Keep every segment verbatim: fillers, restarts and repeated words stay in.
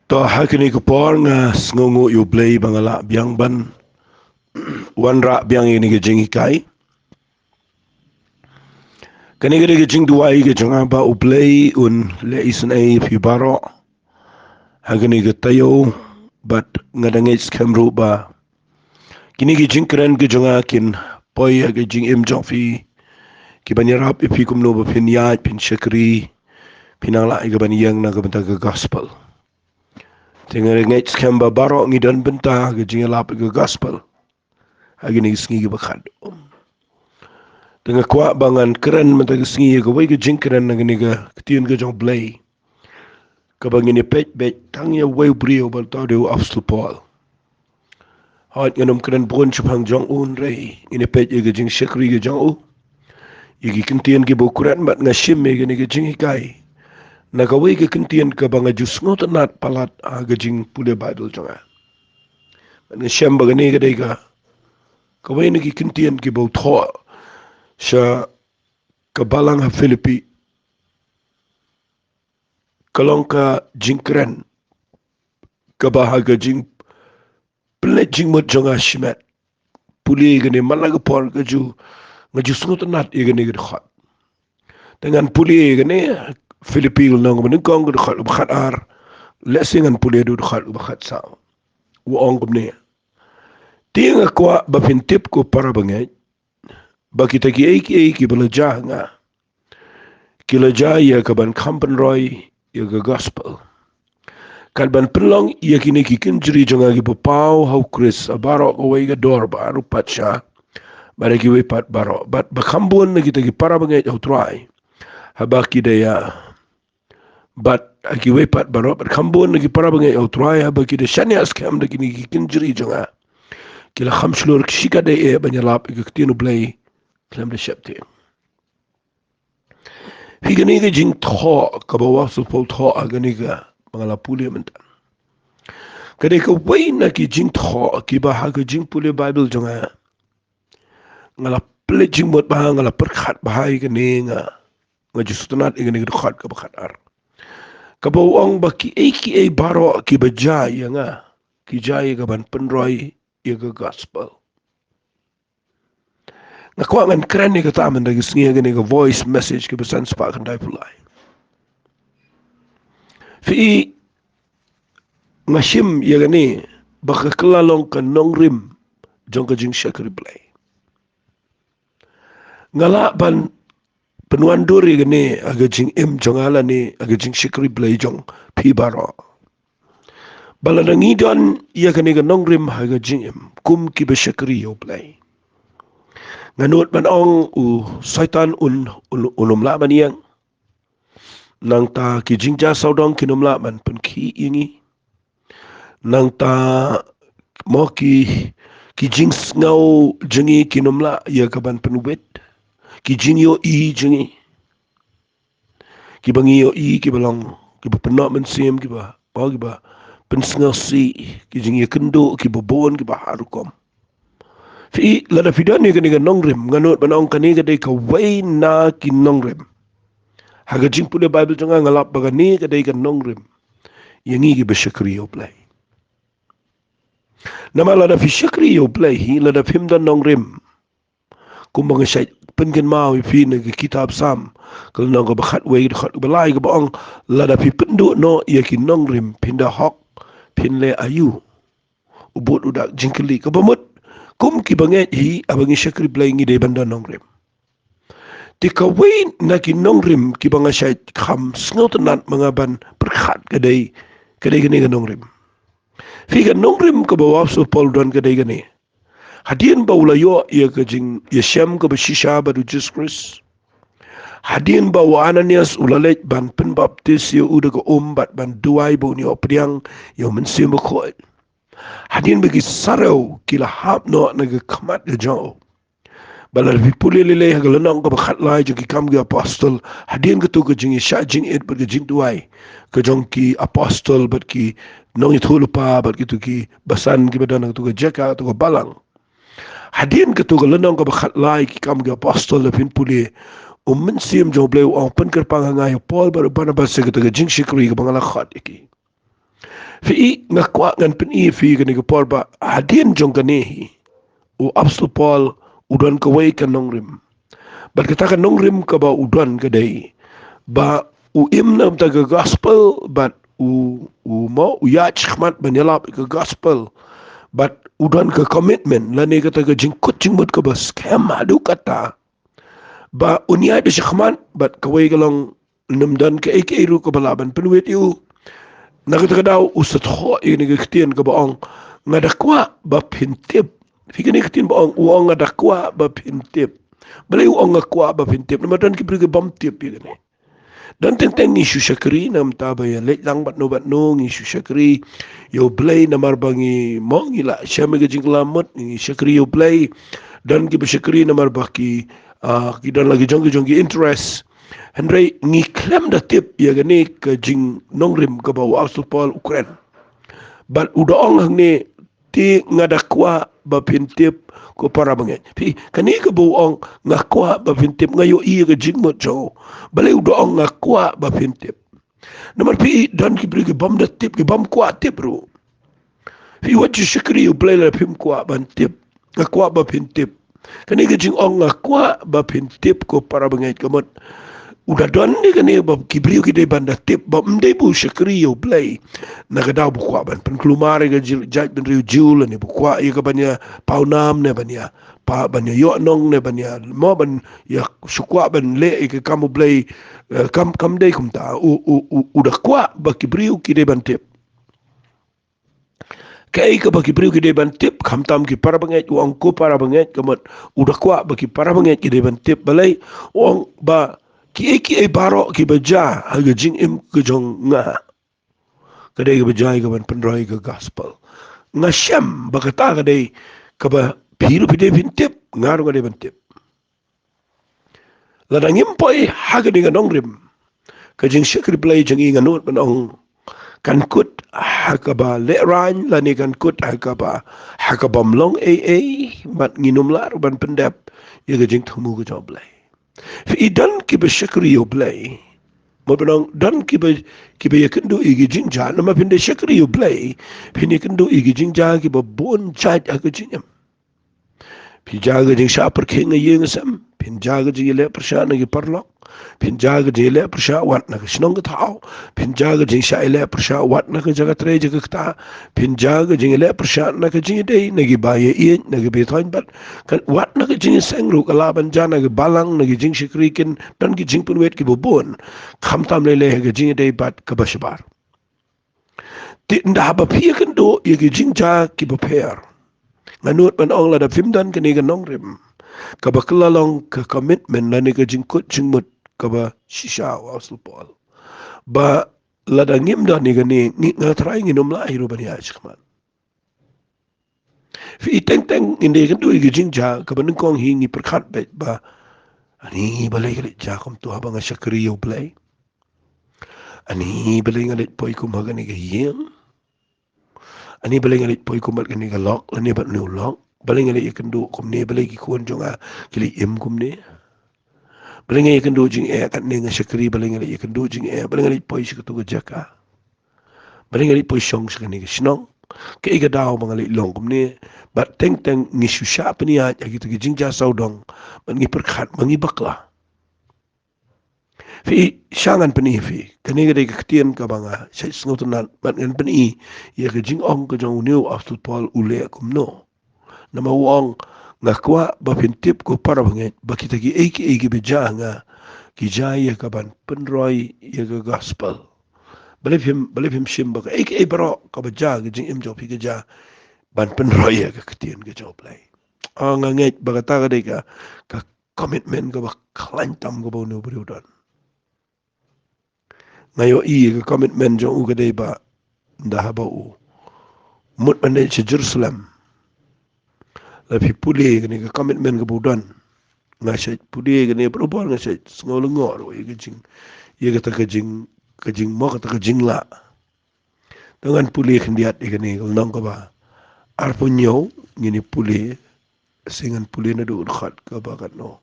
To, ha kane ka por nga sngewnguh ïa U Blei ba nga lah biang ban wanrah biang ïa kane ka jinghikai. Kane ka dei ka jingduwai ka jong nga ba U Blei un leh isynei ïa phi baroh ha kane ka taïew, bad nga da ngeit skhem ruh ba kine ki jingkren ki jong nga kin poi ha ka jingim jong phi, ki ban ïarap ïa phi kumno ba phin ïaid, phin shakri, phin nang lah ïa ka ban ïeng na ka bynta ka gospel. Te nga ngeit skhem ba baroh ngi don bynta ha ka jingïalap ïa ka gospel ha kine ki sngi kiba khadduh. Te nga kwah ba ngan kren mynta ka sngi ïa kawei ka jingkren na kane ka ktien ka jong U Blei, kaba ngin ïa peit beit tang ïa uwei u briew ba la thaw da u Apostol Paul. Hooid, ngan ym kren bun shaphang jong u, hynrei ngin ïa peit ïa ka jingshakri ka jong u, ïa ki kyntien kiba u kren, bad nga shim ïa kane ka jinghikai na kawei ka kyntien kaba nga ju sngewtynnat palat ha ka jingpule Baibl jong nga. Bad nga shem ba kane ka dei ka, kawei na ki kyntien kiba u thoh sha ka balang ha Philippi. Ka long ka jingkren kaba ha ka jingpynleit jingmut jong nga shimet, pule ïa kane man la ka por ka ju, nga ju sngewtynnat ïa kane ka dkhot. Te ngan pule ïa kane, Philippi lynnong kaba nyngkong, ka dkhot kaba khatar. Lehse ngan pule da ka dkhot kaba khatsaw. U ong kumne: Te nga kwah ba phin tip, ko para bangeit, ba kita kiei kiei kiba la jia ha nga, ki la jia ïa ka ban kham pynroi ïa ka gospel, kat ban pynlong ïa kine ki kynjri jong nga kiba paw ha U Khrist ha baroh kawei ka dorbar, u patsha, bad ha kiwei pat baroh, bad ba kham bun na kita ki para bangeit ha U Trai, haba ki da ïa, bad ha kiwei pat baroh, bad kham bun na ki para bangeit ha U Trai, haba ki da shaniah skhem da kine ki kynjri jong nga, ki la kham shlur shikatdei eh ban ïalap ïa ka ktien U Blei khlem da sheptieng. Phi, kane ka jingthoh kaba u Apostol Paul u thoh ha kane kaba nga la pule mynta, ka dei kawei na ki jingthoh kiba ha ka jingpule Baibl jong nga, nga la pynleit jingmut bha, nga la pyrkhat bha ïa kane, nga, nga ju sngewtynnat ïa kane ka dkhot kaba khatar, kaba u ong ba kiei kiei baroh kiba jia ïa nga, ki jia ïa ka ban pynroi ïa ka gospel. Nga kwah ngan kren ïa kata mynta ka sngi ha kane ka voice message kaba san spah khyndai phew lai. Phi, nga shim ïa kane ba ka kylla long ka nongrim jong ka jingshakri Blei. Nga lah ban pynwandur ïa kane ha ka jingim jong nga lane ha ka jingshakri Blei jong phi baroh, ba lada ngi don ïa kane ka nongrim ha ka jingim kum kiba shakri ïa U Blei, nga nud ban ong, u Soitan un, un, un ym lah ban ïeng. Nangta ki jingjia sawdong kin ym lah ban pynkhih ïa ngi. Nangta mo ki, ki jingsngew jong ngi kin ym lah ïa ka ban pynwit. Ki jingïohi jong ngi, kiba ngi ïohi kiba long kiba pynnoh mynsiem, kiba, mo kiba pynsngewsih, ki jingïakynduh kiba bun, kiba har rukom. Phi, lada phi don ïa kane ka nongrim, nga nud ban ong kane ka dei kawei na ki nongrim. Ha ka jingpule Baibl jong nga, nga lap ba kane ka dei ka nongrim ïa ngi kiba shakri ïa U Blei. Namar lada phi shakri ïa U Blei hi, lada phim don nongrim, kumba nga shait pynkynmaw ïa phi na ka kitab Salm, ka lynnong kaba khatwei, ka dkhot kaba lai, kaba ong, lada phi pynduh noh ïa ki nongrim, phin da hok, phin leh aïu? U bud u dak jingkylli. Kaba mut, kum kiba ngeit hi, haba ngi shakri Blei ngi dei ban don nongrim. Te kawei na ki nongrim kiba nga shait kham sngewtynnat ma nga ban pyrkhat ka dei, ka dei kane ka nongrim. Phi, ka nongrim kaba u Apostol Paul u don ka dei kane. Hadien ba u la ïoh ïa ka jingïashem kaba shisha bad U Jisu Khrist, hadien ba u Ananias u la leit ban pynbaptis ïa u da ka um bad ban duwai ba un ïoh pdiang ïa U Mynsiem Bakhuid, hadien ba ki sariew ki la hap noh na ka khmat ka jong u. Ba lada phi pule lei lei ha ka lynnong kaba khatlai jong Ki Kam ki Apostol, hadien kato ka jingïashah jingit bad ka jingduwai ka jong ki apostol bad ki nongïathuhlypa bad kito ki basan kiba don ha kato ka jaka, kato ka balang, hadien kato ka lynnong kaba khatlai Ki Kam ki Apostol, lada phin pule, U Mynsiem jong U Blei u ong, pynkyrpang ha nga ïa u Paul bad u Barnabas ïa kata ka jingshakri kaba nga la khot ïa ki. Phi i, nga kwah ngan pyni phi kane ka por ba hadien jong kane hi, u Apostol Paul u don kawei ka nongrim. Bad kata ka nongrim kaba u don ka dei ba u im na kata ka gospel, bad u, u mo, u ïaid shakhmat ban ïalap ka gospel. Bad u don ka commitment lane kata ka jingkut jingmut kaba skhem haduh katta ba un ïaid shakhmat, bad kawei ka long, ym don kaei kaei ruh kaba lah ban pynwit ïa u. Na kata ka daw u sa thoh ïa kane ka ktien kaba ong, nga da kwah ba phin tip. Phi, kane ka ktien ba ong, u ong nga da kwah ba phin tip. Balei u ong nga kwah ba phin tip? Namar don ki briew ki bym tip ïa kane. Don teng teng ngi shu shakri, namar ba ïa leit lang bad no bad no ngi shu shakri ïa U Blei, namar ba ngi mo, ngi lah shem ïa ka jingkylla mut, ngi shakri ïa U Blei. Don kiba shakri namar ba ki, ah, ki don la ki jong ki jong ki interest. Hynrei ngi khlem da tip ïa kane ka jingnongrim kaba u Apostol Paul u kren. Bad u da ong hangne, te nga da kwah ba phin tip, ko para bangeit. Phi, kane kaba u ong nga kwah ba phin tip, nga ïohi ïa ka jingmut jong u. Balei u da ong nga kwah ba phin tip? Namar phi, don ki briew ki bym da tip, ki bym kwah tip ruh. Phi, wat ju shakri ïa U Blei lada phim kwah ban tip. Nga kwah ba phin tip. Kane ka jingong nga kwah ba phin tip, ko para bangeit, ka mut u da don ne kane ba ki briew ki dei ban da tip ba ym dei ba u shakri ïa U Blei na ka daw ba u kwah ban pynkulmar ïa ka jil-, jaitbynriew Jiw, lane ba u kwah ïa ka ban ïa pawnam, ne ban ïa pa, ban ïa ïoh nong, ne ban ïa mo, ban ïa shu kwah ban leh ïa ka kam U Blei. Eh, kam, kam dei kumta. U, u, u, u da kwah ba ki briew ki dei ban tip. Kaei kaba ki briew ki dei ban tip, khamtam ki para bangeit, u ong ko para bangeit, ka mut u da kwah ba ki para bangeit ki dei ban tip. Balei? U ong ba kiei kiei baroh kiba jia ha ka jingim ka jong nga, ka dei kaba jia ïa ka ban pynroi ka gospel. Nga shem ba kata ka dei kaba phi ruh phi dei phin tip, nga ruh nga dei ban tip. Lada ngim poi ha kane ka nongrim, ka jingshakri Blei jong ngi, nga nud ban ong kan kut ha kaba lehraiñ, lane kan kut ha kaba, ha kaba ym long ei ei, bad ngin ym lah ruh ban pyndep ïa ka jingthmu ka jong U Blei. Phi, don kiba shakri ïa U Blei, mut ban ong don kiba, kiba ïakynduh ïa ki jingjia. Namar phin da shakri ïa U Blei, phin ïakynduh ïa ki jingjia kiba bun jait ha ka jingim. Phin jia ka jingshah pyrkhing ha ïing ha sem. Phin jia ka jingïaleh pyrshah na ki paralok. Phin jia ka jingïaleh pyrshah wat na ka shnong ka thaw. Phin jia ka jingshah ïaleh pyrshah wat na ka jaka trei jaka kta. Phin jia ka jingïaleh pyrshah na ka jingïadei, na ki ba ïaieit, na ki ba ïathoiñ bad. Kan wat na ka jingïaseng ruh ka lah ban jia, na ki balang, na ki jingshakri, kin don ki jingpynwit kiba bun. Khamtam lei lei ha ka jingïadei bad kaba shabar. Te ynda haba phi ïakynduh ïa ki jingjia kiba pher, nga nud ban ong lada phim don kane ka nongrim kaba kylla long ka commitment lane ka jingkut jingmut kaba shisha u Apostol Paul, ba lada ngim don ïa kane, ngi, nga trai ngin ym lah hi ruh ban ïaid shakhmat. Phi, teng teng ngin da ïakynduh ïa ki jingjia kaba nyngkong hi ngi pyrkhat beit ba, ani balei ka leit jia kumto haba nga shakri ïa U Blei? Ani balei nga leit poi kum ha kane ka ïing? Ani balei nga leit poi kum bad kane ka lok, lane bad une u lok? Balei nga leit ïakynduh kumne? Balei ki khun jong nga ki leit im kumne? Balei nga ïakynduh jingeh katne, nga shakri, balei nga leit ïakynduh jingeh? Balei nga leit poi sha kato ka jaka? Balei nga leit poi shong sha kane ka shnong? Kaei ka daw ba nga leit long kumne? Bad teng teng ngi shu shah pynïaid ha kita ki jingjia sawdong, bad ngi pyrkhat ba ngi bakla. Phi, sha ngan pyni phi, kane ka dei ka ktien kaba nga shait sngewtynnat, bad ngan pyni ïa ka jingong ka jong une u Apostol Paul u leh kumno. Namar u ong, nga kwah ba phin tip ko para bangeit, ba kita kiei kiei kiba jia ha nga, ki jia ïa ka ban pynroi ïa ka gospel. Balei phim, balei phim shim ba kaei kaei baroh kaba jia ha ka jingim jong phi ka jia ban pynroi ïa ka ktien ka jong U Blei? Ah, nga ngeit ba kata ka dei ka, ka commitment kaba khlaiñ tam kaba une u briew u don. Nga ïohi ka commitment jong u ka dei ba ynda haba u mut ban leit sha Jerusalem, lada phi pule kane ka commitment kaba u don. Nga shait pule kane barabor, nga shait sngew lyngngoh ruh ïa ka jing, ïa kata ka jing, ka jingmo, kata ka jinglah. Te ngan pule khyndiat ïa kane, ka lynnong kaba arphew hynñiew, ngin ïa pule, sngewbha ngan pule naduh dkhot kaba katno.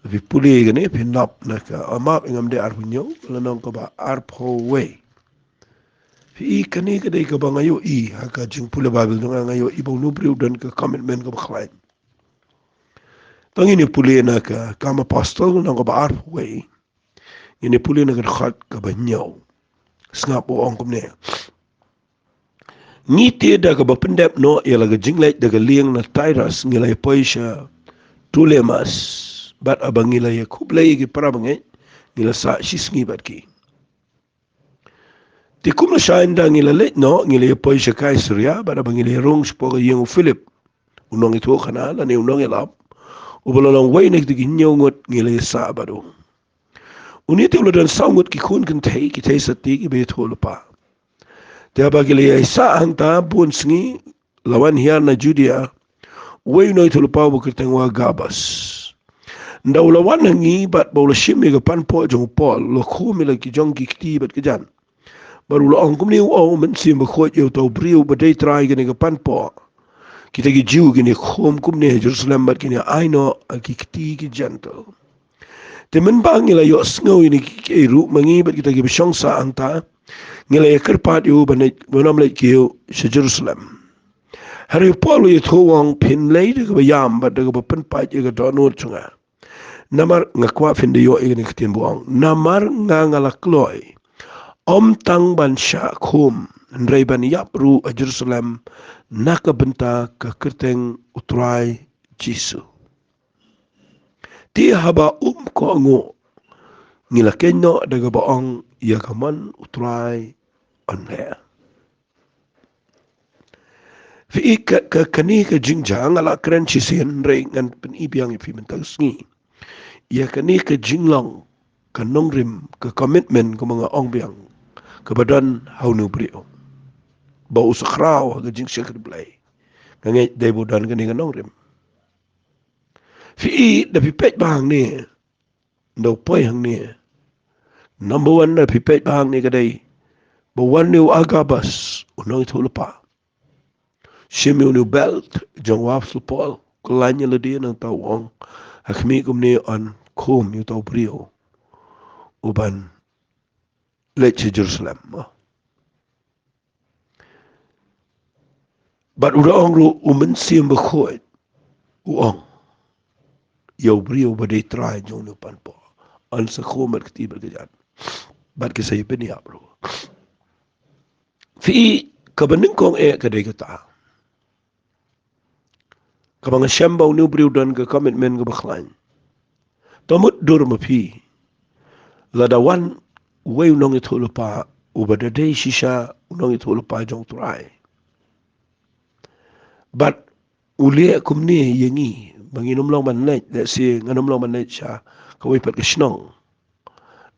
Phi pule ïa kane, phin nap na ka, ah, map, ngam dei arphew hynñiew, lynnong kaba arphew wei. Phi i, kane ka dei kaba nga ïohi ha ka jingpule Baibl jong nga, nga ïohi ba une u briew u don ka commitment kaba khlaiñ. To ngin ïa pule na ka Kam Apostol lynnong kaba arphew wei. Ngin ïa pule na ka dkhot kaba hynñiew. Sngap, u ong kumne: Ngi te da kaba pyndep noh ïa la ka jingleit da ka lieng na Troas, ngi la ïa poi sha Ptolemais, bad haba ngi la ïa khublei ïa ki para bangeit, ngi la sah shisngi bad ki. Te kumno shynda ngi la leit noh, ngi la ïa poi sha Kaisaria, bad haba ngi la ïa rung shapoh ka ïing u Philip, u nongïathuhkhana lane u nongïalap, uba la long uwei na kita ki hynñiew ngut, ngi la ïa sah bad u. Une te u la don saw ngut ki khun kynthei, ki theisotti kiba ïathuhlypa. Te haba ki la ïa sah hangta bun sngi, la wan hiar na Judia uwei u nongïathuhlypa uba kyrteng u Agabus. Ynda u la wan ha ngi bad ba u la shim ïa ka panpoh jong u Paul, u la khum ïa la ki jong ki kti bad ki jan. Bad u la ong kumne: U ong u Mynsiem Bakhuid ïa uta u briew ba dei trai kane ka panpoh, kita ki Jiw kin ïa khum kumne ha Jerusalem bad kin ïa ai noh ha ki kti ki Jentil. Te mynba ngi la ïohsngew ïa kine kiei kiei ruh, ma ngi bad kita kiba shong sah hangta, ngi la ïa kyrpad ïa u ban leit, ban ym leit kiew sha Jerusalem. Hynrei u Paul u ïathuh, u ong: Phin leit da kaba ïam bad da kaba pynpait ïa ka dohnud jong nga. Namar nga kwah phin da ïoh ïa kane ka ktien ba u ong: Namar nga, nga la kloi, ym tang ban shah khum, hynrei ban ïap ruh ha Jerusalem na ka bynta ka kyrteng u Trai Jisu. Te haba um kohnguh, ngi la kynnoh da kaba ong: Ïa ka mon u Trai yn leh. Phi i, ka, ka, kane ka jingjia nga la kren shisien, hynrei ngan pyni biang ïa phi mynta ka sngi ïa kane ka jinglong, ka nongrim, ka commitment kaba nga ong biang, kaba don ha une u briew ba u sa khraw ha ka jingshakri Blei. Nga ngeit dei ba u don kane ka nongrim. Phi i, da phi peit ba hangne, ynda u poi hangne, number one, da phi peit ba hangne ka dei ba wan une u Agabus, u nongïathuhlypa, shim ïa une u belt jong u Apostol Paul, kylla ïa lade, nangta u ong ha khmih kumne: Yn khum ïa uta u briew u ban leit sha Jerusalem. Bad u da ong ruh, u Mynsiem Bakhuid u ong ïa u briew ba dei trai jong une u panpoh, yn sa khum bad kti bad ka jan, bad ki sa ïa pynïap ruh. Phi i, kaba nyngkong eh ka dei kata. Kaba nga shem ba une u briew u don ka commitment kaba khlaiñ. To mutdur ma phi, lada wan uwei u nongïathuhlypa uba da dei shisha u nongïathuhlypa jong u Trai, bad u leh kumne ïa ngi, ba ngin ym long ban leit, let's say, ngan ym long ban leit sha kawei pat ka shnong,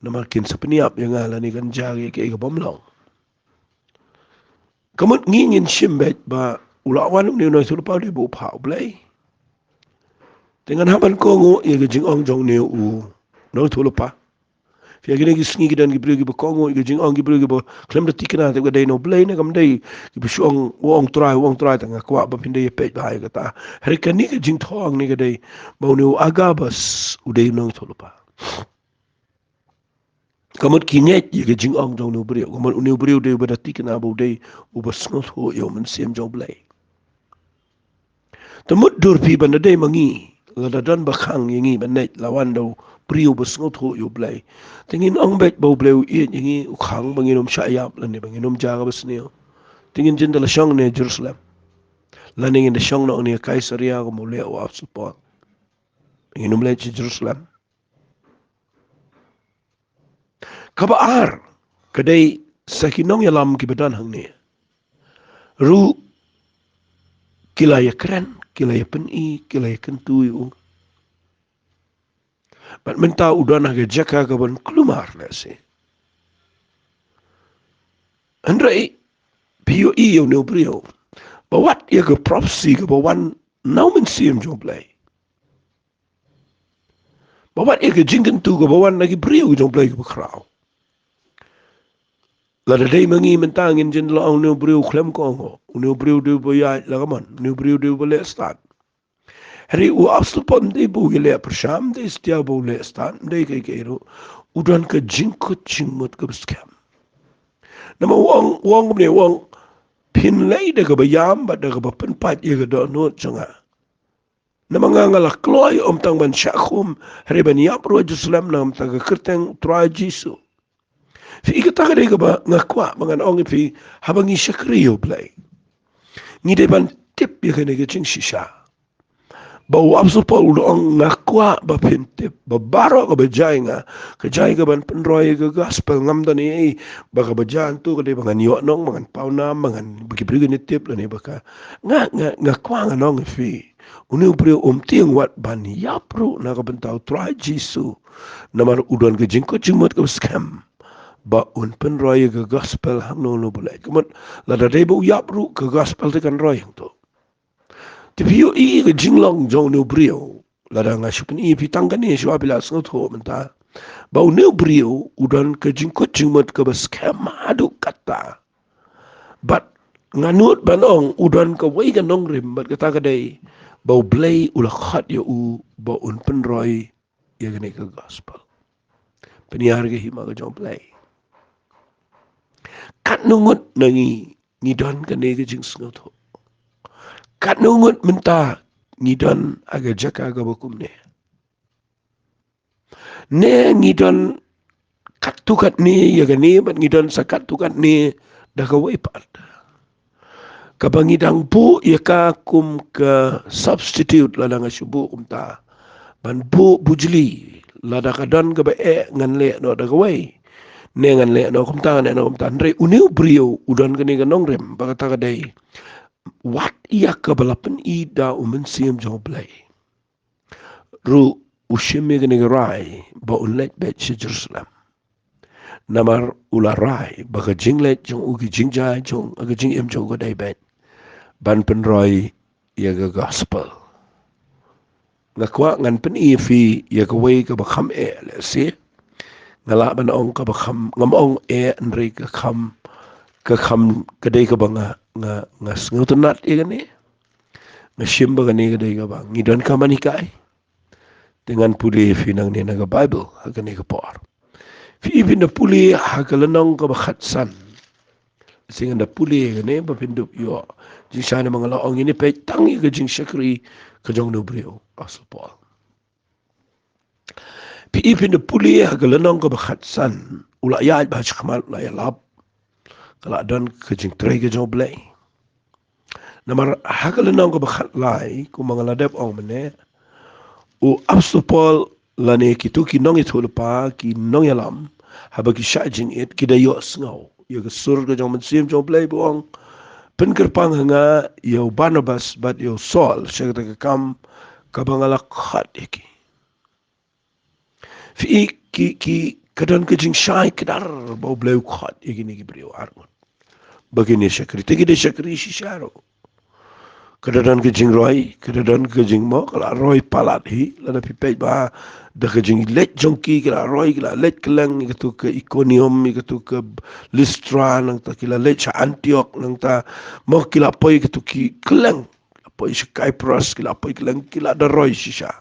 namar kin sa pynïap ïa nga lane kan jia ïa kaei kaba ym long. Ka mut ngi ngin shim beit ba u la wan une u nongïathuhlypa u dei ba u phah U Blei. Te ngan hap ban kohnguh ïa ka jingong jong une u nongïathuhlypa. Phi i, ha kine ki sngi ki don ki briew kiba kohnguh ïa ka jingong ki briew kiba khlem da thikna te ka dei na U Blei ne kam dei, kiba shu ong, u ong Trai, u ong Trai. Te nga kwah ba phin da ïa peit bha ïa kata. Hynrei kane ka jingthoh hangne ka dei ba une u Agabus u dei u nongïathuhlypa. Ka mut ki ngeit ïa ka jingong jong une u briew. Ka mut une u briew u dei uba da thikna, ba u dei uba sngewthuh ïa u Mynsiem jong U Blei. Te mutdur phi, ban da dei ma ngi, lada don ba khang ïa ngi ban leit, la wan da u briew ba sngewthuh ïa U Blei, te ngin ong beit ba U Blei u ïeit ïa ngi, u khang ba ngin ym shah ïap lane ba ngin ym jia kaba sniew. Te ngin jin da la shong ne Jerusalem, lane ngin da shong noh ne Kaisaria kumba u leh u Apostol Paul. Ngin ym leit sha Jerusalem. Kaba ar ka dei, sa ki nongïalam kiba don hangne ruh ki la ïakren, ki la ïapyni, ki la ïakyntu ïa u. Bad mynta u don ha ka jaka kaban kulmar, let's say. Hynrei phi ïohi ïa une u briew, ba wat ïa ka prophecy kaba wan na u Mynsiem jong U Blei, ba wat ïa ka jingkyntu kaba wan na ki briew jong U Blei kiba khraw. Lada dei ma ngi mynta ngin jin la ong une u briew khlem kohnguh, une u briew u dei uba ïaid la ka mon, une u briew u dei uba leh stad. Hynrei u Apostol Paul ym dei ba u ïaleh pyrshah, ym dei satia ba u leh stad, ym dei kaei kaei ruh. U don ka jingkut jingmut kaba skhem. Namar u ong, u ong kumne, u ong, phin leh da kaba ïam bad da kaba pynpait ïa ka dohnud jong nga. Namar nga nga la kloi ym tang ban shah khum, hynrei ban ïap ruh ha Jerusalem namar ka kyrteng Trai Jisu. Phi i, kata ka dei kaba nga kwah ba ngan ong ïa phi, haba ngi shakri ïa U Blei, ngi dei ban tip ïa kane ka jingshisha. Ba u Apostol Paul u da ong, nga kwah ba phin tip ba baroh kaba jia ïa nga, ka jia ïa ka ban pynroi ïa ka gospel. Ngam don ei ei ba kaba jia hangto ka dei ba ngan ïoh nong, ba ngan paw nam, ba ngan, ba ki briew kin tip lane ba ka. Nga, nga, nga kwah ngan ong ïa phi, une u briew um tieng wat ban ïap ruh na ka bynta U Trai Jisu. Namar u don ka jingkut jingmut kaba skhem ba un pynroi ïa ka gospel hangno hangno ba u leit. Ka mut lada dei ba u ïap ruh, ka gospel te kan roi hangto. Te phi ïohi ka jinglong jong une u briew, lada nga shu pyni ïa phi tang kane shuwa, phi la sngewthuh mynta ba une u briew u don ka jingkut jingmut kaba skhem haduh katta. Bad nga nud ban ong u don kawei ka nongrim, bad kata ka dei ba U Blei u la khot ïa u ba un pynroi ïa kane ka gospel. Pynïar ka hima ka jong U Blei. Katno ngut na ngi ngi don kane ka jingsngewthuh? Katno ngut mynta ngi don ha ka jaka kaba kumne? Ne ngi don katto katne ïa kane, bad ngi don sa katto katne da kawei pat, kaba ngi dang buh ïa ka kum ka substitute, lada nga shu buh kumta, ban buh bujli, lada ka don kaba eh ngan leh noh da kawei, ne ngan leh noh kumta, ngan leh noh kumta. Hynrei une u briew u don kane ka nongrim, ba kata ka dei, wat ïa kaba la pyni da U Mynsiem jong U Blei ruh u shim ïa kane ka rai ba un leit beit sha Jerusalem. Namar u la rai ba ka jingleit jong u, ka jingjia jong, ka jingim jong u ka dei beit ban pynroi ïa ka gospel. Nga kwah ngan pyni ïa phi ïa kawei kaba kham eh, lehse nga lah ban ong kaba kham, ngam ong eh, hynrei ka kham, ka kham, ka dei kaba nga, nga, nga sngewtynnat ïa kane. Nga shim ba kane ka dei kaba ngi donkam ban hikai. Te ngan pule ïa phi nangne na ka Baibl ha kane ka por. Phi i, phin da pule ha ka lynnong kaba khatsan. Te ngan da pule ïa kane ba phin dup ïoh jingshisha, namar nga la ong ïa kane peit tang ïa ka jingshakri ka jong une u briew, Apostol Paul. Phi i, phin da pule ha ka lynnong kaba khatsan, u la ïaid bha shakhmat, u la ïalap, ka la don ka jingtrei ka jong U Blei. Namar ha ka lynnong kaba khatlai, kumba nga la dep ong mynne, u Apostol Paul lane kito ki nongïathuhlypa, ki nongïalam, haba ki shah jingit, ki da ïohsngew ïa ka sur ka jong U Mynsiem jong U Blei ba u ong, pynkyrpang ha nga ïa u Barnabas bad ïa u Saul sha kata ka kam kaba nga la khot ïa ki. Phi i, ki, ki, ka don ka jingshai kdar ba U Blei u khot ïa kine ki briew arngut ba kin ïa shakri. Te ki da shakri shisha ruh. Ka da don ka jingroi, ka da don ka jingmo, ka la roi palat hi, lada phi peit bha da ka jingleit jong ki, ki la roi, ki la leit kylleng, ïa kato ka Ikonium, ïa kato ka Listra, nangta ki la leit sha Antiok, nangta mo ki la poi kato ki kylleng, ki la poi sha Kaipras, ki la poi kylleng, ki la da roi shisha.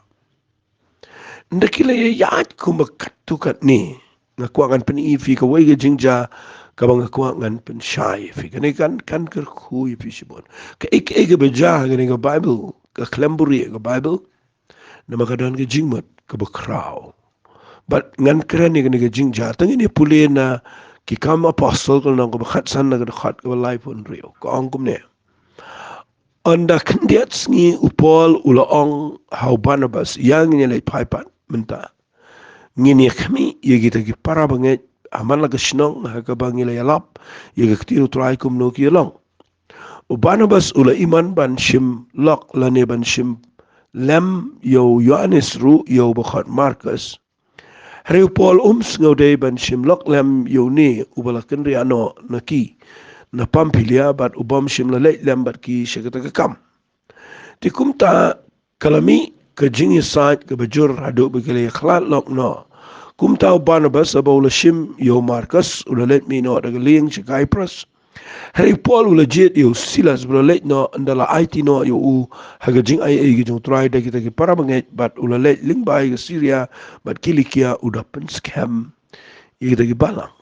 Nda ki la ïaid kumba katto katne. Nga kwah ngan pyni ïa phi kawei ka jingjia kaba nga kwah ngan pynshai ïa phi. Kane kan, kan kyrkhu ïa phi shibun. Kaei kaei kaba jia ha kane ka Baibl, ka khlem buhrieh ka Baibl, namar ka don ka jingmut kaba khraw. Bad ngan kren ïa kane ka jingjia, tang ïa kane, pule na Ki Kam Apostol ka lynnong kaba khatsan, na ka dkhot kaba laiphew hynriew, ka ong kumne. Ynda khyndiat sngi u Paul u la ong ha u Barnabas, ïa ngin ïa leit phai pat mynta. Ngin ïa khmih ïa kita ki para bangeit ha man la ka shnong ha kaba ngi la ïalap ïa ka ktien U Trai kumno ki ïa long. U Barnabas u la ïman ban shim lok lane ban shim lem ïa u Ïoannis ruh ïa u ba khot Markus. Hynrei u Paul um sngewdei ban shim lok lem ïa une uba la kynriah noh na ki na Pamphylia, bad u bym shym la leit lem bad ki sha kata ka kam. Te kumta ka la mih ka jingïasaid kaba jur haduh ba ki la ïakhlad lok noh. Kumta u Barnabas haba u la shim ïa u Markus u la leit mih noh da ka lieng sha Kaipras. Hynrei u Paul u la jied ïa u Silas ba la leit noh, ynda la aiti noh ïa u ha ka jingaiei ka jong U Trai da kita ki para bangeit, bad u la leit lyngba ïa ka Siria bad Kilikia u da pynskhem ïa kita ki balang.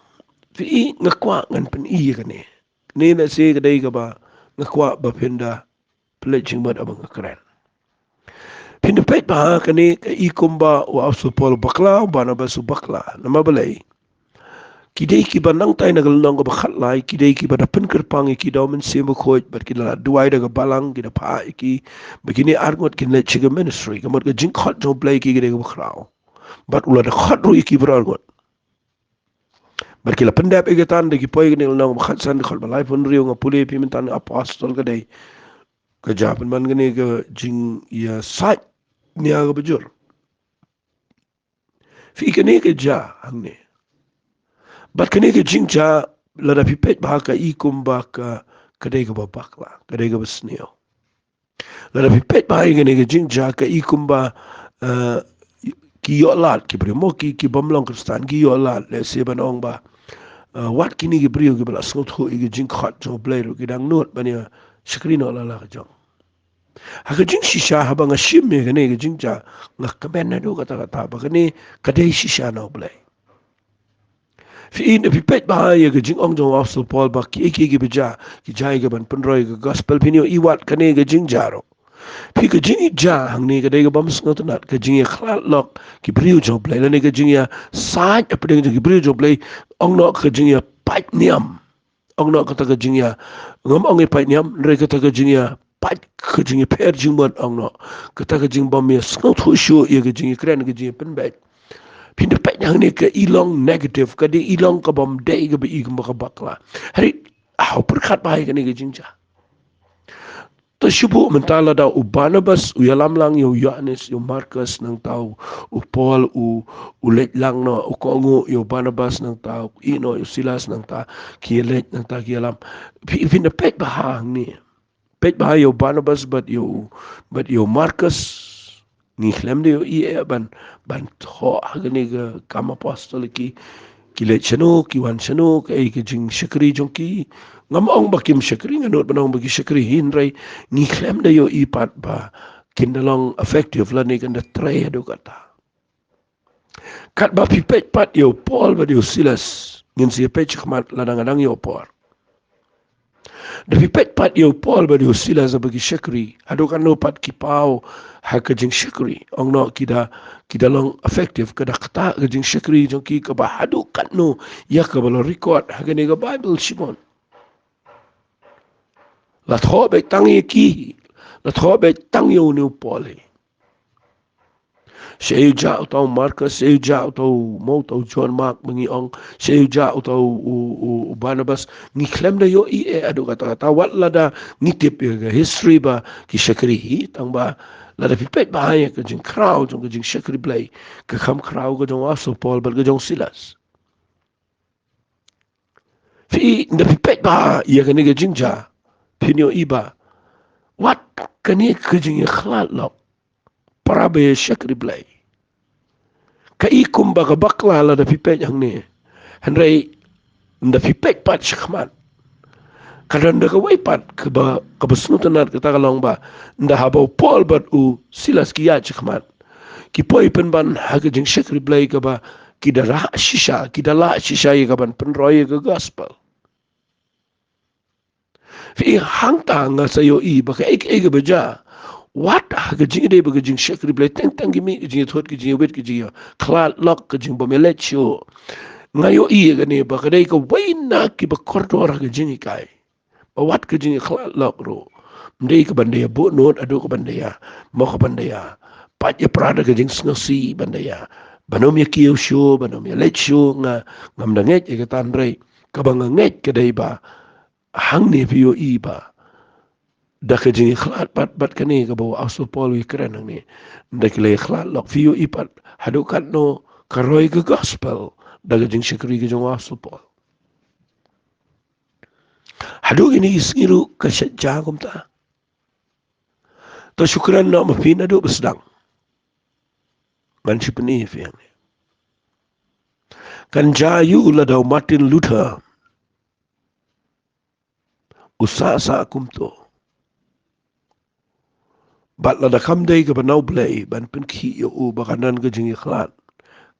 Phi i, nga kwah ngan pyni ïa kane. Kane na se ka dei kaba nga kwah ba phin da pynleit jingmut haba nga kren. Phin da peit ba ha kane ka i kumba u Apostol Paul u bakla, u Barnabas u bakla. Namar balei? Ki dei kiba nangtai na ka lynnong kaba khatlai, ki dei kiba da pynkyrpang ïa ki da u Mynsiem Bakhuid, bad ki da la duwai da ka balang, ki da phah ïa ki, ba kine arngut kin leit sha ka ministry, ka mut ka jingkhot jong U Blei ki ka dei kaba khraw. Bad u la da khot ruh ïa ki baroh arngut. Bad ki la pyndep ïa kata, da ki poi kane ka lynnong ba khatsan, dkhot ba laiphew hynriew, nga pule ïa phi mynta, Apostol ka dei ka jia pynban kane ka jingïasaid nia kaba jur. Phi i, kane ka jia hangne. Bad kane ka jingjia, lada phi peit ba ha ka i kumba ka, ka dei kaba bakla, ka dei kaba sniew. Lada phi peit ba ha kane ka jingjia ka i kumba, eh, ki ïoh lad, ki briew mo ki, ki bym long Khristan, ki ïoh lad, lehse ban ong ba, eh, wat kine ki briew kiba la sngewthuh ïa ka jingkhot jong U Blei ruh ki dang nud ban ïa shakri noh la la ka jong. Ha ka jingshisha haba nga shim ïa kane ka jingjia, nga kmen naduh katta katta ba kane ka dei shisha na U Blei. Phi i, da phi peit ba ha ïa ka jingong jong u Apostol Paul ba ki, ki, ki ba jia, ki jia ïa ka ban pynroi ka gospel, phin ïohi wat kane ka jingjia ruh. Phi, ka jingjia hangne ka dei ka bym sngewtynnad, ka jingïakhlad lok ki briew jong U Blei, lane ka jingïasaid hapdeng jong ki briew jong U Blei, ong noh ka jingïapait niam. Ong noh kata ka jingïa, ngam ong ïapait niam, hynrei kata ka jingïapait, ka jingïapher jingmut, ong noh. Kata ka jingbym ïa sngewthuh shuh ïa ka jingïakren, ka jingïapynbeit. Phin da peit hangne ka i long negative, ka dei i long ka bym dei, kaba i kumba ka bakla. Hynrei, ah, u pyrkhat ba ha ïa kane ka jingjia. To shu buh mynta, lada u Barnabas u ïalam lang ïa u Ïohannes, ïa u Markus, nangta u Paul u, u leit lang noh, u kohnguh ïa u Barnabas, nangta u ïeh noh ïa u Silas, nangta ki ïaleit, nangta ki ïalam. Phi, phin da peit ba ha hangne. Peit ba ha ïa u Barnabas bad ïa u, bad ïa u Markus. Ngi khlem da ïohi eh ban, ban thoh ha kane ka Kam Apostol ki, ki leit shano, ki wan shano, kaei ka jingshakri jong ki. Ngam ong ba kim shakri, nga nud ban ong ba ki shakri hi, hynrei ngi khlem da ïohi pat ba kin da long effective lane kin da trei haduh katta. Katba phi peit pat ïa u Paul bad ïa u Silas, ngin sa ïa peit shakhmat lada nga dang ïa u Paul. Da phi peit pat ïa u Paul bad ïa u Silas haba ki shakri, haduh katno pat ki paw ha ka jingshakri. Ong noh ki da, ki da long effective, ka da ktah ka jingshakri jong ki kaba haduh katno ïa kaba la record ha kane ka Baibl shibun. La thoh beit tang ïa ki, la thoh beit tang ïa une u Paul hi. Shaei u jah uta u Markus, shaei u jah uta u, mo, uta u John Mark ba ngi ong, shaei u jah uta u, u, u, u Barnabas, ngi khlem da ïohi eh haduh katta katta, wat lada ngi tip ïa ka history ba ki shakri hi, tangba lada phi peit ba ha ïa ka jingkhraw jong ka jingshakri Blei, ka kham khraw ka jong u Apostol Paul bad ka jong u Silas. Phi, da phi peit ba ha ïa kane ka jingjia, phin ïohi ba wat kane ka jingïakhlad lok para ba ïa shakri Blei, ka i kumba ka bakla lada phi peit hangne. Hynrei da phi peit pat shakhmat, ka don da kawei pat kaba, kaba sngewtynnad, kata ka long ba, da haba u Paul bad u Silas ki ïaid shakhmat, ki poi pynban ha ka jingshakri Blei kaba ki da rah shisha, ki da lah shisha ïa ka ban pynroi ïa ka gospel. Phi, hangta nga sa ïohi ba kaei kaei kaba jia, wat ha ka jingïadei bad ka jingshakri Blei, teng teng ki mih ka jingïathut, ka jingïawit, ka jingïakhlad lok, ka jingbym ïaleit shuh. Nga ïohi ïa kane ba ka dei kawei na kiba kordor ha ka jinghikai. Ba wat ka jingïakhlad lok ruh, ym dei ka ban da ïa buh nud haduh ka ban da ïa, mo, ka ban da ïa pait ïa pra da ka jingsngewsih, ban da ïa, ban ym ïa kiew shuh, ban ym ïaleit shuh. Nga, ngam da ngeit ïa kata, hynrei kaba nga ngeit ka dei ba hangne phi ïohi ba da ka jingïakhlad pat, bad kane kaba u Apostol Paul u ïakren hangne, da ki la ïakhlad lok, phi ïohi pat haduh katno ka roi ka gospel da ka jingshakri ka jong u Apostol Paul. Haduh kine ki sngi ruh ka shait jia kumta. To shu kren noh ma phi naduh ba sdang. Ngan shu pyni ïa phi hangne. Kan jia ïa u lada u Martin Luther u sah sah kumto, bad lada kam dei kaba na U Blei ban pynkhih ïa u, ba kan don ka jingïakhlad,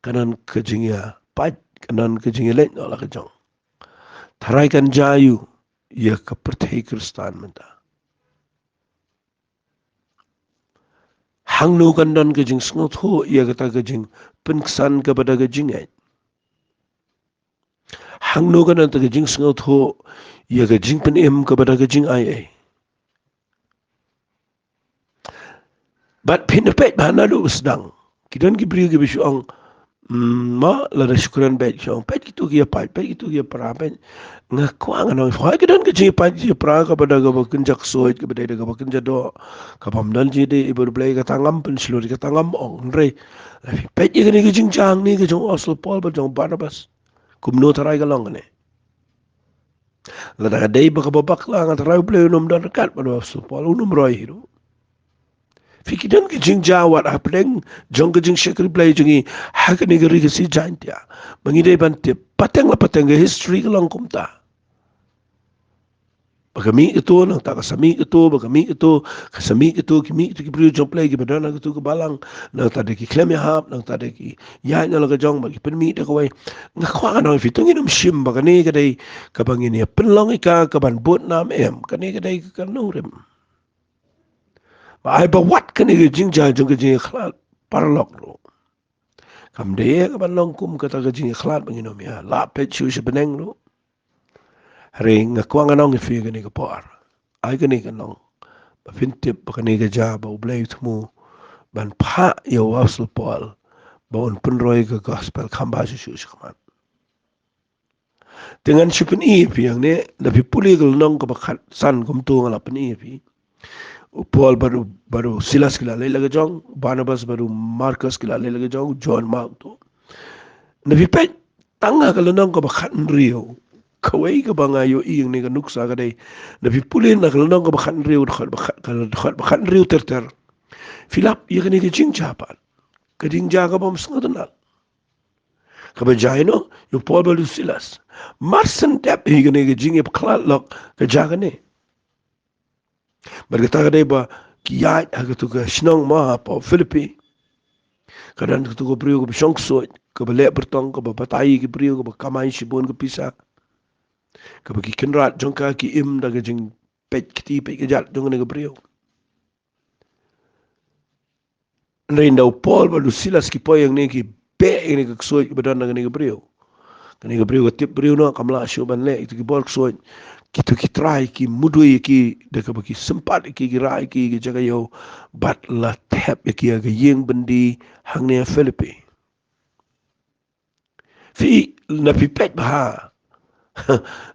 kan don ka jingïapait, kan don ka jingïaleit noh la ka jong. Trai kan jia ïa ka pyrthei Khristan mynta. Hangno kan don ka jingsngewthuh ïa kata ka jingpynksan kaba da ka jingngeit. Hangno kan don ka jingsngewthuh ïa ka jingpynim kaba da ka jingaiei. Bad phin peit ba naduh ba sdang, ki don ki briew kiba shu ong, mm, ma, lada shu kren beit shu ong, peit kito ki ïa pait, peit kito ki ïa pra, peit. Nga kwah ngan ong, hooid ki don ki jingïapait jingïapra kaba da kaba kynja ksuid, kaba da kaba kynja doh, kaba ym don jingïadei bad U Blei, kata ngam pynshlur, kata ngam ong, hynrei peit ïa kane ka jingjia hangne ka jong u Apostol Paul bad jong u Barnabas. Kumno tharai ka long kane? Lada ka dei ba kaba bakla, nga tharai U Blei un ym don ryngkat bad u Apostol Paul, un ym roi hi ruh. Phi, ki don ki jingjia wat hapdeng jong ka jingshakri Blei jong ngi ha kane ka ri Khasi Jaiñtia ba ngi dei ban tip, pateng la pateng ka history ka long kumta. Ba ka mih kato, nangta ka sa mih kato, ba ka mih kato, ka sa mih kato, ki mih kato ki briew jong U Blei kiba don ha kato ka balang, nangta da ki khlem ïahap, nangta da ki ïaid na la ka jong, ba ki pynmih da kawei. Nga kwah ngan ong ïa phi, to ngin ym shim ba kane ka dei kaba ngin ïa pynlong ïa ka, kaban bud nam, em, kane ka dei ka nongrim. Ba ai ba wat kane ka jingjia jong ka jingïakhlad paralok ruh, kam dei kaban long kum kata ka jingïakhlad ba ngin ym ïa lah peit shuh sha bneng ruh. Hynrei nga kwah ngan ong ïa phi kane ka por, ai kane ka long ba phin tip ba kane ka jia ba U Blei u thmu ban phah ïa u Apostol Paul ba un pynroi ka gospel kham bha shuh shuh shakhmat. Te ngan shu pyni ïa phi hangne, da phi pule ka lynnong kaba khatsan, kumto nga la pyni ïa phi. U Paul bad u, bad u Silas ki la leit la ka jong, Barnabas bad u Markus ki la leit la ka jong, John Mark to. Da phi peit tang ha ka lynnong kaba khathynriew, kawei kaba nga ïohi hangne ka nuksa ka dei, da phi pule na ka lynnong kaba khathynriew, dkhot ba khat, ka dkhot ba khathynriew ter ter, phi lap ïa kane ka jingjia pat, ka jingjia kaba ym sngewtynnat. Kaba jia ïa u Paul bad u Silas. Mar shen dep hi kane ka jingïakhlad lok ka jia kane. Bad kata ka dei ba ki ïaid ha kato ka shnong mo, hapoh Philippi. Ka don kato ka briew kaba shong ksuid, kaba leh byrtong, kaba batai ïa ki briew, kaba kamai shibun ka pisa, kaba ki kynrad jong ka ki im da ka jingpeit kti peit kjat jong kane ka briew. Hynrei ynda u Paul bad u Silas ki poi hangne, ki beh ïa kane ka ksuid kaba don na kane ka briew. Kane ka briew ka tip briew noh, kam lah shuh ban leh, kito ki bor ksuid, kito ki trai ki mudui ïa ki da kaba ki sympat ïa ki, ki rah ïa ki, ki jaka ïew, bad la thep ïa ki ha ka ïing byndi hangne ha Philippi. Phi, na phi peit bha,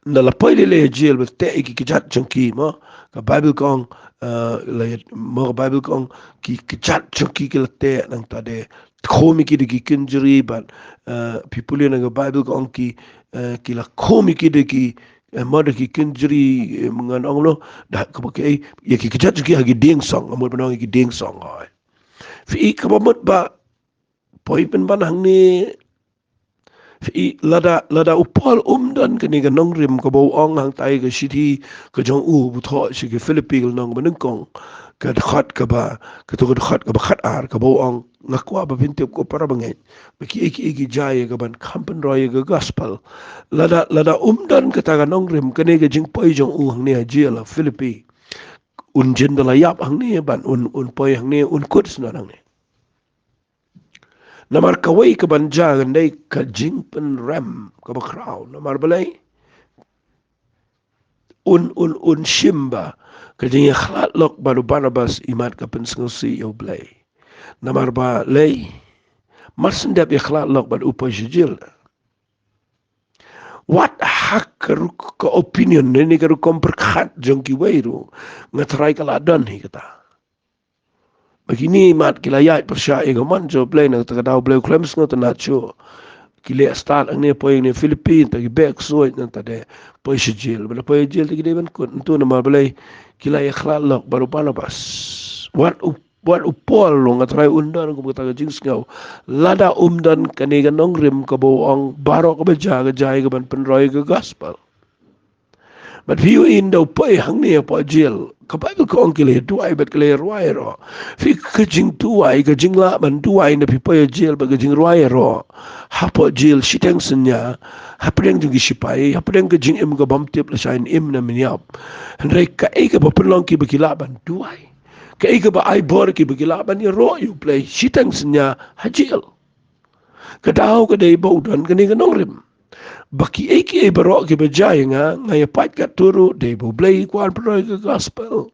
na la poi lei lei ha jail, ba teh ïa ki kjat jong ki mo. Ka Bible ka ong, eh, la, mo, ka Bible ka ong ki kjat jong ki ki la teh, nangta de khum ïa ki da ki kynjri, bad, eh, phi pule na ka Bible ka ong ki, eh, ki la khum ïa ki da ki, eh, mo, da ki kynjri, eh, ngan ong noh, da kaba ki, eh, ïa ki kjat jong ki ha ki dieng song, mut ban ong ïa ki dieng song, hooid. Phi, kaba mut ba poi pynban hangne. Phi, lada, lada u Paul um don kane ka nongrim kaba u ong hangtai ka shithi ka jong u ba thoh sha ki Philippi ka lynnong ba nyngkong, ka dkhot kaba, kato ka dkhot kaba khatar, kaba u ong, nga kwah ba phin tip ko para bangeit, ba kiei kiei ki jia ïa kaban kham pynroi ïa ka gospel. Lada, lada um don kata ka nongrim, kane ka jingpoi jong u hangne ha jail ha Philippi, un jin da la ïap hangne, ban un, un poi hangne, un kut syndon hangne. Namar kawei kaban jia kan dei ka jingpynrem kaba khraw. Namar balei? Un, un, un shim ba ka jingïakhlad lok bad u Barnabas imat ka pynsngewsih ïa U Blei. Namar balei? Mar shen dep ïakhlad lok bad u poi sha jail. Wat ha ka rukom, ka opinion ne, ne ka rukom pyrkhat jong kiwei ruh, nga tharai ka la don hi kata. Ba kine imat ki la ïaid pyrshah ïa ka mon jong U Blei, nangta ka daw U Blei u khlem sngewtynnat shuh. Ki leh stad hangne, poi hangne Philippi, nangta ki beh ksuid, nangta de poi sha jail. Ba la poi sha jail te ki dei ban kut. Ntu namar balei? Ki la ïakhlad lok bad u Barnabas. Wat u, wat u Paul ruh nga tharai un don kum kata ka jingsngew. Lada um don kane ka nongrim kaba u ong baroh kaba jia ka jia ïa kaban pynroi ka gospel. Bad phi ïohi ynda u poi hangne hapoh jail, ka Baibl ka ong ki la duwai bad ki la rwai ruh. Phi, ka jingduwai, ka jinglah ban duwai ynda phi poi ha jail bad ka jingrwai ruh hapoh jail shiteng synñia, hapdeng jong ki shipai, hapdeng ka jingim ka bym tip lashai im ne ym ïap. Hynrei kaei kaba pynlong ki ba ki lah ban duwai, kaei kaba ai bor ki ba ki lah ban ïaroh ïa u Blei shiteng synñia ha jail. Ka daw ka dei ba u don kane ka nongrim ba kiei kiei baroh kiba jia ïa nga, nga ïa pait katto ruh dei ba u Blei u kwah pynroi ka gospel.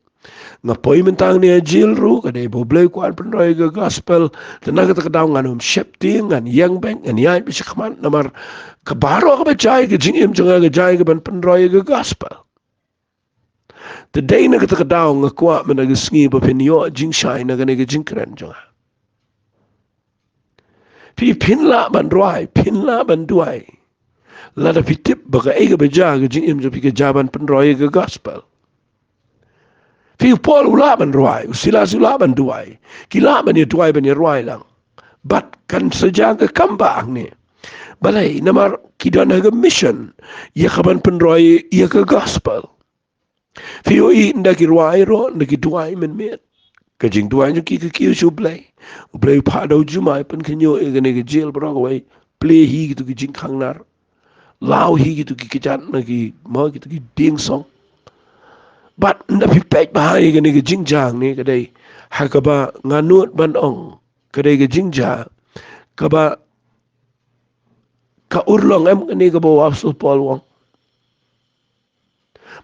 Nga poi mynta hangne ha jail ruh ka dei ba u Blei u kwah pynroi ka gospel. Te na kata ka daw ngan ym sheptieng, ngan ïeng beit, ngan ïaid beit shakhmat namar ka baroh kaba jia ïa ka jingim jong nga ka jia ïa ka ban pynroi ka gospel. Te dei na kata ka daw nga kwah mynta ka sngi ba phin ïoh jingshai na kane ka jingkren jong nga. Phi, phin lah ban rwai, phin lah ban duwai lada phi tip ba kaei kaba jia ha ka jingim jong phi ka jia ban pynroi ka gospel. Phi, u Paul u lah ban rwai, u Silas u lah ban duwai, ki lah ban ïa duwai, ban ïa rwai lang. Bad kan sa jia ka kam ba hangne. Balei? Namar ki don ha ka mission ïa ka ban pynroi ïa ka gospel. Phi ïohi ynda ki rwai ruh, ynda ki duwai mynmiet, ka jingduwai jong ki ka kiew sha u Blei. U Blei u phah da u jumai, pynkhynñiuh ïa kane ka jail baroh kawei, plie hi kito ki jingkhang nar, law hi kito ki kjat na ki, mo, kito ki dieng song. Bad ynda phi peit bha ïa kane ka jingjia hangne ka dei ha kaba nga nud ban ong ka dei ka jingjia kaba ka urlong, em? Kane kaba u Apostol Paul u ong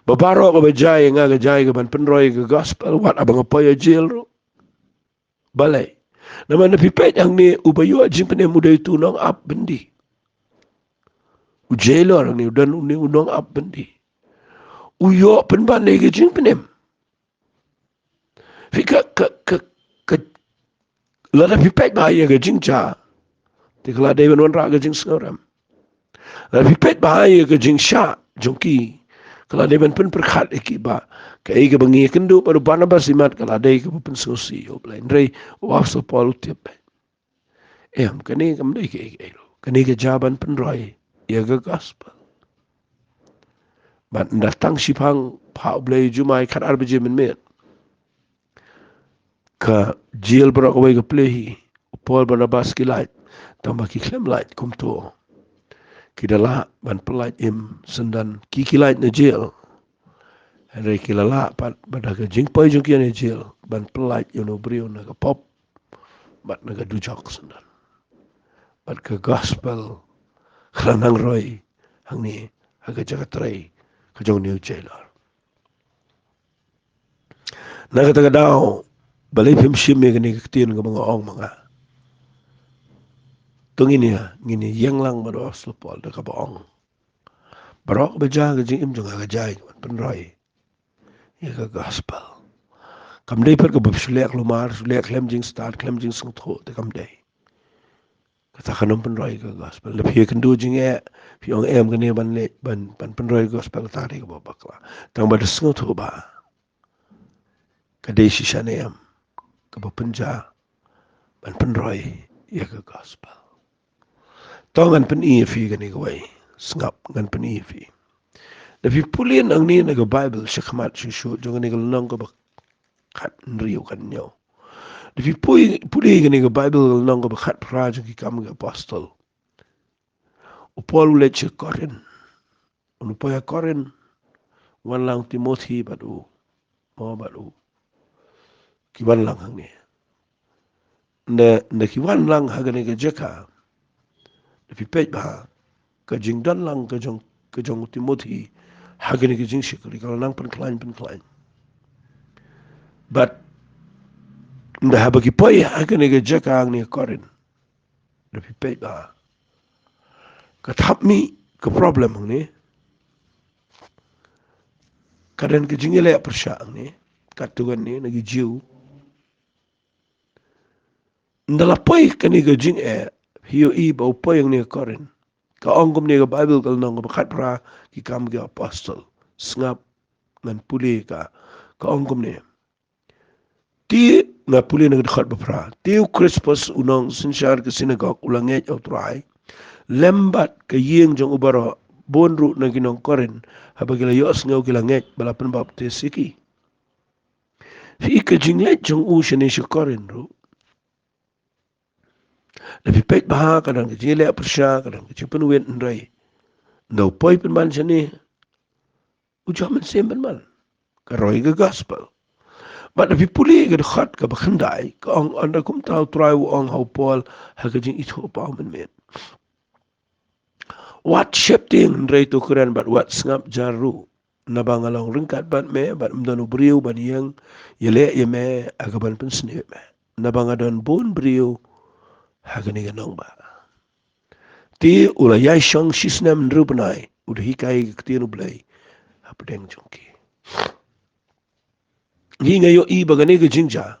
ba baroh kaba jia ïa nga ka jia ïa ka ban pynroi ka gospel, wat haba nga poi ha jail ruh. Balei? Namar ynda phi peit hangne, uba ïoh jingpynim u dei uto u nongap byndi. U jailor hangne u don une u nongap byndi. U ïoh pynban ïa ka jingpynim. Phi, ka, ka, ka, ka, lada phi peit bha ïa ka jingjia, te ka la dei ban wanrah ka jingsngewrem. Lada phi peit bha ïa ka jingshah jong ki, ka la dei ban pynpyrkhat ïa ki ba kaei kaba ngi ïakynduh bad u Barnabas imat ka la dei kaba pynsngewsih ïa u Blei. Hynrei u Apostol Paul u tip, em, kane kam dei kaei kaei ruh. Kane ka jia ban pynroi ïa ka gospel. Bad ynda tang shiphang phah u Blei u jumai khatar baje mynmiet, ka jail baroh kawei ka plie hi. U Paul, Barnabas ki lait, tangba ki khlem lait kumto. Ki da lah ban pyllait im syndon, ki, ki lait na jail. Hynrei ki la lah pat ba da ka jingpoi jong ki na jail ban pyllait ïa uno u briew na ka pop bad na ka dujok syndon. Bad ka gospel ka la nang roi hangne ha ka jaka trei ka jong une u jailor. Na kata ka daw, balei phim shim ïa kane ka ktien kaba nga ong ma nga? To ngin ïa, ngin ïa ïeng lang bad u Apostol Paul da kaba ong, baroh kaba jia ha ka jingim jong nga ka jia ïa ka ban pynroi ïa ka gospel. Kam dei pat kaba shu leh khlem ar, shu leh khlem jingstad, khlem jingsngewthuh, te kam dei. Kata kan ym pynroi ïa ka gospel. Lada phi ïakynduh jingeh, phi ong em kane ban leh, ban, ban pynroi ïa ka gospel, kata ka dei kaba bakla. Tangba da sngewthuh ba ka dei shisha ne em kaba pynjah ban pynroi ïa ka gospel. To ngan pyni ïa phi kane kawei. Sngap, ngan pyni ïa phi. Lada phi pule nangne na ka Baibl shakhmat shuh shuh, jong kane ka lynnong kaba khathynriew, khathynñiew. Lada phi pule, pule kane ka Baibl ka lynnong kaba khatphra jong Ki Kam ki Apostol, u Paul u leit sha Korinth. Un u poi ha Korinth, wan lang u Timothi bad u, mo, bad u. Ki wan lang hangne. Ynda, ynda ki wan lang ha kane ka jaka, lada phi peit bha, ka jingdon lang ka jong, ka jong u Timothi ha kane ka jingshakri ka la nang pynkhlaiñ pynkhlaiñ. Bad ynda haba ki poi ha kane ka jaka hangne ha Korinth, lada phi peit bha, ka thap mih ka problem hangne, ka don ka jingïaleh pyrshah hangne, katto katne na ki Jiw. Ynda la poi kane ka jingeh, phi ïohi ba u poi hangne ha Korinth. Ka ong kumne ka Baibl ka lynnong kaba khatphra Ki Kam ki Apostol. Sngap, ngan pule ka, ka ong kumne. Te nga pule na ka dkhot ba phra. Te u Krispus u nongsynshar ka synagog u la ngeit ha u Trai lem bad ka ïing jong u baroh bun ruh na ki nong Korinth, haba ki la ïohsngew ki la ngeit, ba la pynbaptis ïa ki. Phi i ka jingleit jong u shane sha Korinth ruh. Lada phi peit bha ka don ka jingleh pyrshah, ka don ka jingpynwit hynrei. Ynda u poi pynban shane, u John Mynsiem pynban. Ka roi ka gospel. Bad lada phi pule ka dkhot kaba khyndai, ka ong ynda kumta u Trai u ong ha u Paul, ha ka jingithuh paw mynmiet. Wat sheptieng hynrei to kren bad wat sngap jar ruh. Naba nga long ryngkat bad me, bad ym don u briew ban ïeng ïaleh ïa me, ha kaban pynsniew ïa me. Naba nga don bun briew ha kane ka nongbah. Te u la ïai shong shisnem hynriew bnai, u da hikai ka ktien U Blei hapdeng jong ki. Ngi, nga ïohi ba kane ka jingjia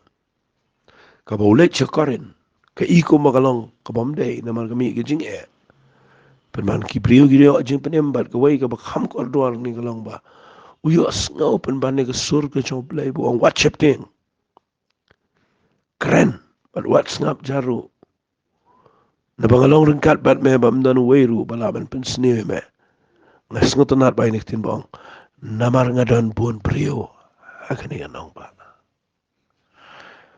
kaba u leit sha Korinth, ka i kumba ka long kaba ym dei, namar ka mih ka jingeh. Pynban ki briew ki ïoh jingpynim bad kawei kaba kham kordor ne ka long ba u ïohsngew pynban ne ka sur ka jong U Blei ba u ong wat sheptieng. Kren bad wat sngap jar ruh. Naba nga long ryngkat bad me, ba ym don uwei ruh ba lah ban pynsniew ïa me. Nga sngewtynnat ba ïa kane ka ktien ba ong, namar nga don bun briew ha kane ka nongbah.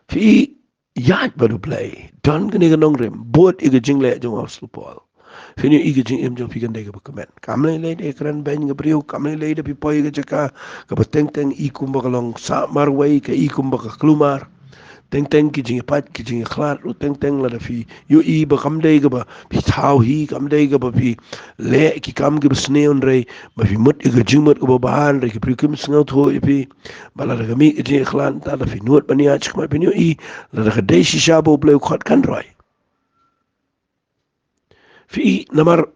Phi ïaid bad U Blei, don kane ka nongrim, bud ïa ka jingleh jong u Apostol Paul. Phin ïohi ka jingim jong phi kan dei kaba kmen. Kam lei lei da kren beiñ ka briew, kam lei lei da phi poi ka jaka kaba teng teng i kumba ka long sah marwei, ka i kumba ka kulmar. Teng teng ki jingïapait, ki jingïakhlad ruh teng teng, lada phi ïohi ba kam dei kaba phi thaw hi, kam dei kaba phi leh ki kam kiba sniew hynrei ba phi mut ïa ka jingmut kaba bha hynrei ki briew kim sngewthuh ïa phi. Bad lada ka mih ka jingïakhlad, lada phi nud ban ïaid shakhmat, phin ïohi lada ka dei shisha ba U Blei u khot, kan roi. Phi i, namar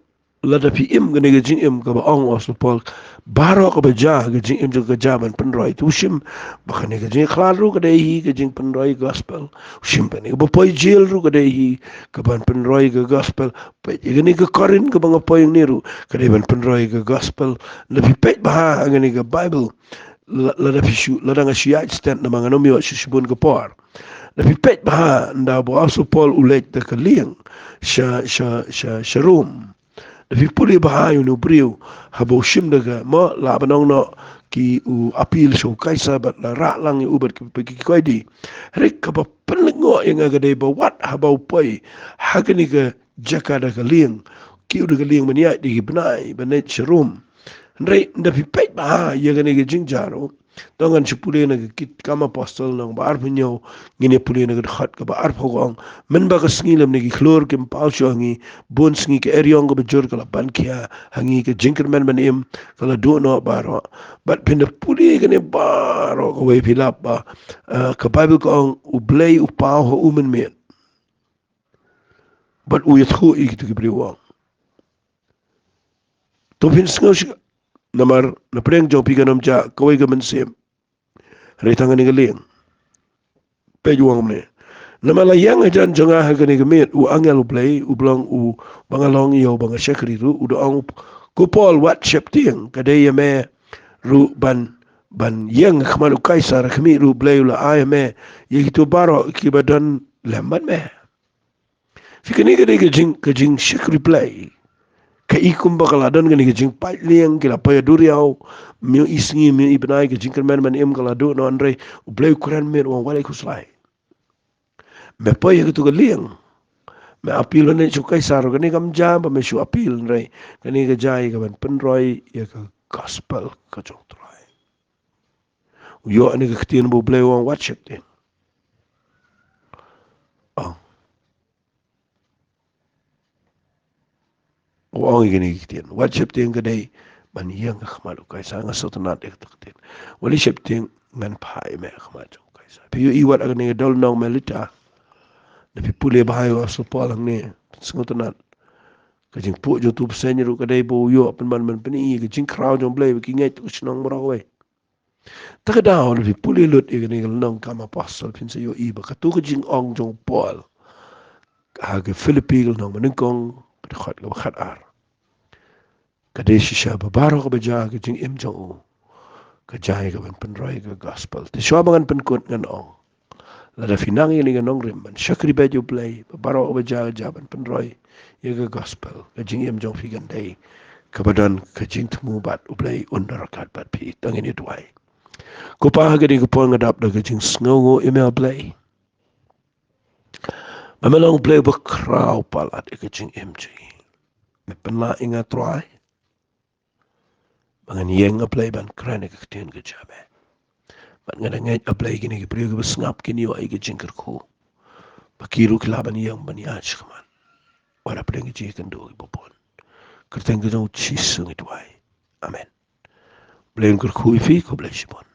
lada phi im kane ka jingim kaba ong u Apostol Paul, baroh kaba jia ka jingim jong ka jia ban pynroi. Te u shim ba kane ka jingïakhlad ruh ka dei hi ka jingpynroi gospel. U shim ba kane kaba poi jail ruh ka dei hi kaban pynroi ka gospel. Peit ïa kane ka Korinth kaba nga poi hangne ruh ka dei ban pynroi ka gospel. Lada phi peit bha ha kane ka Bible, la-, lada phi shu, lada nga shu ïaid stet namar ngan ym ïoh shu shibun ka por. Lada phi peit bha, ynda ba u Apostol Paul u leit da ka lieng sha, sha, sha, sha Rom. Lada phi pule bha ïa une u briew, haba u shim da ka, mo lah ban ong noh ki u appeal sha u Kaisar bad la rah lang ïa u bad ki, ki, ki koidi. Hynrei kaba pynlyngngoh ïa nga ka dei ba wat haba u poi ha kane ka jaka da ka lieng, kiew da ka lieng ban ïaid da ki bnai ban leit sha Rom. Hynrei ynda phi peit bha ïa kane ka jingjia ruh, to ngan shu pule na ka Ki-, Kam Apostol lynnong ba arphew hynñiew, ngin ïa pule na ka dkhot kaba arphew, ka ong, mynba ka sngi lymne ki khlur kim paw shuh ha ngi, bun sngi ka eriong kaba jur ka la ban khia ha ngi, ka jingkyrmen ban im ka la duh noh baroh. Bad phin da pule kane baroh kawei phi lap ba, eh, ka Bible ka ong U Blei u paw ha u mynmiet. Bad u ïathuh ïa kito ki briew, u ong, to phin sngew shi-, namar na pdeng jong phi kan ym jah kawei ka mynsiem. Hynrei tang kane ka lieng. Peit, u ong kumne, namar la ïeng hajan jong nga ha kane ka miet u angel U Blei, uba long u, ba nga long ïa u, ba nga shakri ruh, u da ong, ko Paul, wat sheptieng, ka dei ïa me ruh ban, ban ïeng ha khmat u Kaisar, ha khmih ruh U Blei u la ai ïa me ïa kito baroh kiba don lem bad me. Phi, kane ka dei ka jing, ka jingshakri Blei. Ka i kumba ka la don kane ka jingpait lieng, ki la poi ha duriaw, ym ïohi sngi, ym ïohi bnai, ka jingkyrmen ban im ka la duh noh, hynrei U Blei u kren miet, u ong wat leit khuslai. Me poi ha kato ka lieng, me appeal ban leit sha u Kaisar, kane kam jia ba me shu appeal, hynrei kane ka jia ïa kaban pynroi ïa ka gospel ka jong U Trai. U ïoh kane ka ktien ba U Blei u ong wat sheptieng. Ong. U ong ïa kine ki ktien, wat sheptieng, ka dei ban ïeng ha khmat u Kaisar. Nga sngewtynnat ïa kata ka ktien, wat leit sheptieng, ngan phah ïa me ha khmat jong u Kaisar. Phi ïohi wat ha kane ka dkhot lynnong, Melita, lada phi pule bha ïa u Apostol Paul hangne, sngewtynnat, ka jingphuh jong uto u bseiñ ruh ka dei ba u ïoh pynban ban pyni ïa ka jingkhraw jong U Blei ba ki ngeit ha ka shnong baroh kawei. Te ka daw lada phi pule lut ïa kane ka lynnong Kam Apostol, phin sa ïohi ba kato ka jingong jong u Paul ha ki Philippi ka lynnong banyngkong, ka dkhot kaba khatar, ka dei shisha ba baroh kaba jia ka jingim jong u ka jia ïa kaban pynroi ka gospel. Te shuwa ba ngan pynkut, ngan ong, lada phi nang ïa kane ka nongrim ban shakri beit ïa U Blei, ba baroh kaba jia ka jia ban pynroi ïa ka gospel, ka jingim jong phi kan dei kaba don ka jingthmu bad U Blei un da ryngkat bad phi. To ngin ïa duwai. Ko Pa, ha kane ka por nga dap da ka jingsngewnguh ïa me, A Blei. Ba me long U Blei uba khraw palat ïa ka jingim jong ngi. Me pynlah ïa nga, Trai, ba ngan ïeng, A Blei, ban kren ïa ka ktien ka jong me. Bad nga da ngeit, A Blei, kine ki briew kiba sngap kin ïoh ïa ka jingkyrkhu, ba ki ruh ki lah ban ïeng ban ïaid shakhmat, wat hapdeng ki jingkynduh kiba bun. Kyrteng ka jong U Jisu ngi duwai. Amen. Blei un kyrkhu ïa phi, khublei shibun.